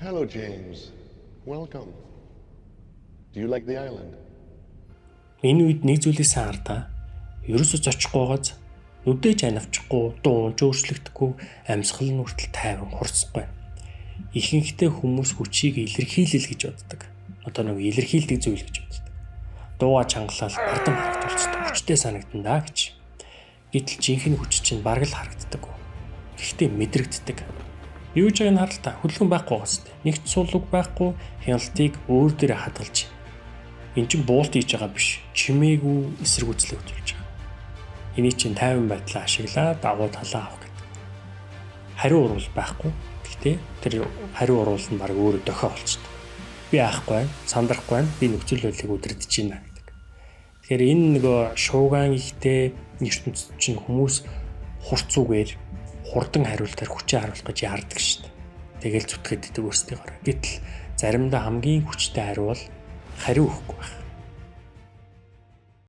Hello, James. Welcome. Do you like the island? Энэ үед нэг зүйлийг сайн хардаа. Ерөөсө зочихгүйгоос нүдээж анивчихгүй, дуун ч өөрчлөгдөхгүй, амьсгал нь хүртэл тайван хурцсахгүй. Ихэнхдээ хүмүүс хүчийг илэрхийлэл гэж боддог. Одоо нэг илэрхийлдэг зүйл гэж боддог. Дуугаа чангалаад бардам харагдуулцдаг. Хүчтэй санагдан да гэж. Гэтэл жинхэнэ хүч чинь бараг л харагддаг. Гэхдээ мэдрэгддэг. Юу гэж байгааг нь харал та. Хөдөлгөөн байхгүй байгаа хэвээр. Нэгт суулуг байхгүй, хяналтыг өөр дээрээ хадгалж. Эн чинь буулт хийж байгаа биш. Чимээгүй эсэргүүцлээ үзүүлж байгаа. Эний чинь тайван байдлаа ашиглаад давуу талаа авах гэдэг. Хариу уруул байхгүй. Гэхдээ тэр хариу уруул нь баг өөрөө дохио болчдөг. Би аахгүй байна, сандрахгүй байна, би нөхцөл байдлыг удирдах байна гэдэг. Тэгэхээр энэ нөгөө шуугаан ихтэй ертөнцид чинь хүмүүс хурц үгээр хурдан хариултаар хүчээ харуулах гэж яардаг шүү дээ. Тэгэл зүтгэхэд идэг өөрсдийгөө. Гэтэл заримдаа хамгийн хүчтэй хариу бол хариу өгөхгүй байх.